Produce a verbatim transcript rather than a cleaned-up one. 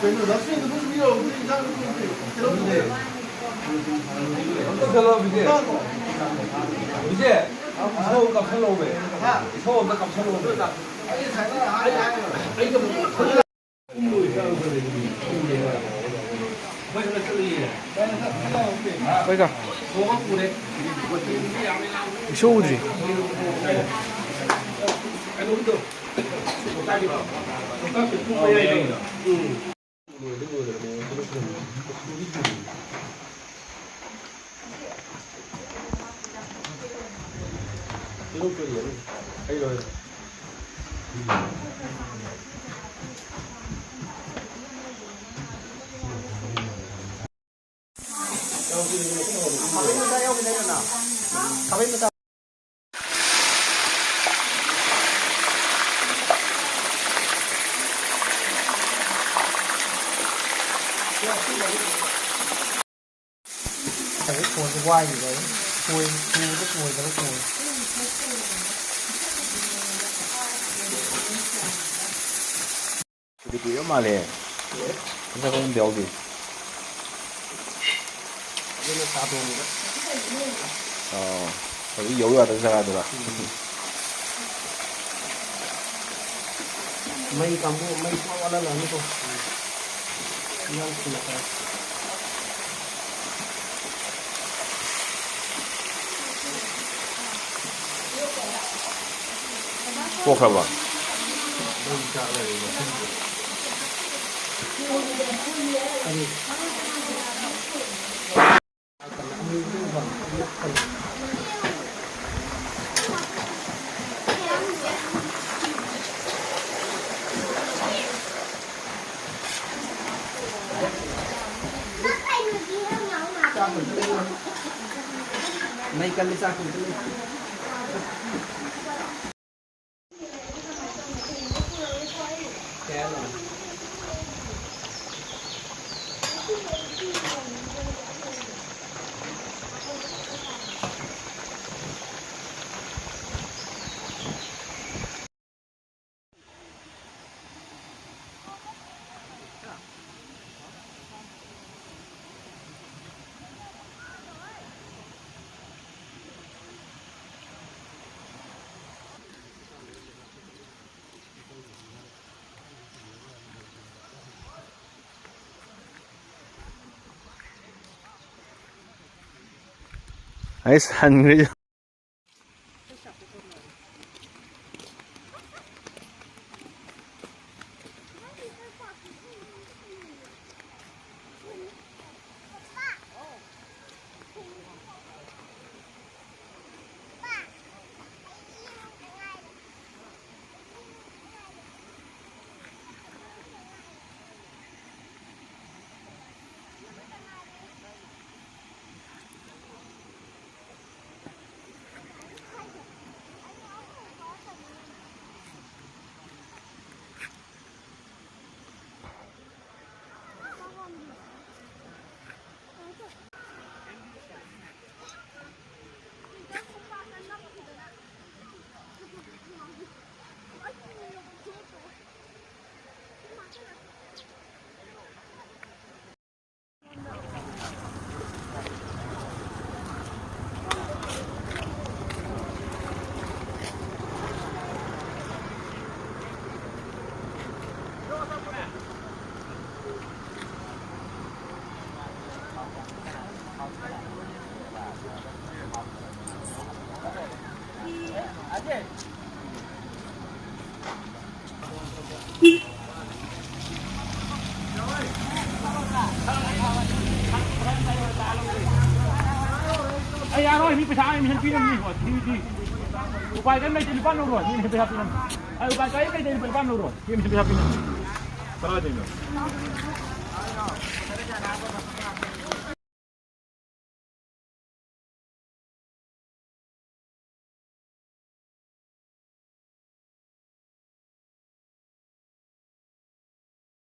ꯀꯩꯅꯣ, ꯗꯁꯕꯤꯟꯗꯨꯕꯨ ꯃꯤ ꯌꯧꯔꯝꯗ꯭ꯔꯤ, ꯏꯟꯖꯥꯡ ꯊꯣꯡꯗ꯭ꯔꯤ꯫ ꯀꯩꯗꯧꯔꯒꯦ? ꯑꯝꯇ ꯆꯠꯂꯣ, ꯕꯤꯖꯦ꯫ ꯕꯤꯖꯦ, ꯏꯁꯧ ꯑꯝꯇ ꯀꯥꯞꯁꯜꯂꯛꯑꯣꯃꯦ꯫ ꯍꯥ? ꯏꯁꯧ ꯑꯝꯇ ꯀꯥꯞꯁꯜꯂꯛꯑꯣꯃꯦ꯫ ꯑꯩ ꯉꯁꯥꯏꯅ ꯍꯥꯏ, ꯍꯥꯏ꯫ ꯑꯩꯒ ꯍꯣꯏꯗ꯫ ꯏꯁꯧ ꯎꯗ꯭ꯔꯤ꯫ ꯋꯥꯏꯔꯤꯕ ꯑꯗꯨꯝ ꯀꯣꯏ-, ꯀꯣꯏꯕ ꯀꯣꯏꯗꯕ ꯀꯣꯏ꯫ ꯑꯗꯨꯗꯤ ꯀꯨꯏꯔ ꯃꯥꯜꯂꯦ꯫ ꯀꯨꯏꯔꯦ꯫ ꯃꯁꯛ ꯈꯪꯕ ꯌꯥꯎꯗꯦ꯫ ꯑꯗꯨꯅ ꯇꯥꯗꯣꯡꯗ꯫ ꯑꯣ, ꯍꯧꯖꯤꯛ ꯌꯧ ꯌꯥꯗꯕ ꯖꯒꯥꯗꯨꯔ? ꯎꯝ꯫ ꯃꯩ ꯀꯥꯡꯕꯨ, ꯃꯩ ꯄꯨꯡꯋꯥꯠ ꯋꯥꯠꯍꯜꯂꯅꯤꯀꯣ꯫ ꯎꯝ꯫ ꯌꯥꯝ ꯊꯨꯅ ꯇꯥꯏ꯫ ꯄꯣꯛꯈ꯭ꯔꯕꯣ? ꯃꯩ ꯀꯜꯂꯤ, ꯆꯥꯛ ꯊꯣꯡꯗ ꯂꯩ꯫ ꯑꯩꯁ ꯍꯟꯈ꯭ꯔꯦ꯫ ꯑꯩ ꯌꯥꯔꯣꯏ, ꯃꯤ ꯄꯩꯁꯥ ꯑꯩ ꯃꯤꯍꯟ ꯄꯤꯔꯝꯅꯤ꯫ ꯍꯣꯏ, ꯊꯤꯗꯤ꯫ ꯎꯄꯥꯏ ꯀꯔꯤꯝ ꯂꯩꯇꯦ, ꯂꯨꯄꯥ ꯑꯃ ꯂꯧꯔꯣꯏ꯫ ꯃꯤꯅ ꯄꯩꯁꯥ ꯄꯤꯔꯝꯅꯤ꯫ ꯑꯩ ꯎꯄꯥꯏ ꯀꯔꯤꯝ ꯂꯩꯇꯦ, ꯂꯨꯄꯥ ꯑꯃ ꯂꯧꯔꯣꯏ꯫ ꯃꯤꯅ ꯄꯩꯁꯥ ꯄꯤꯔꯝꯅꯤ꯫ ꯀꯗꯥꯏꯗꯩꯅꯣ?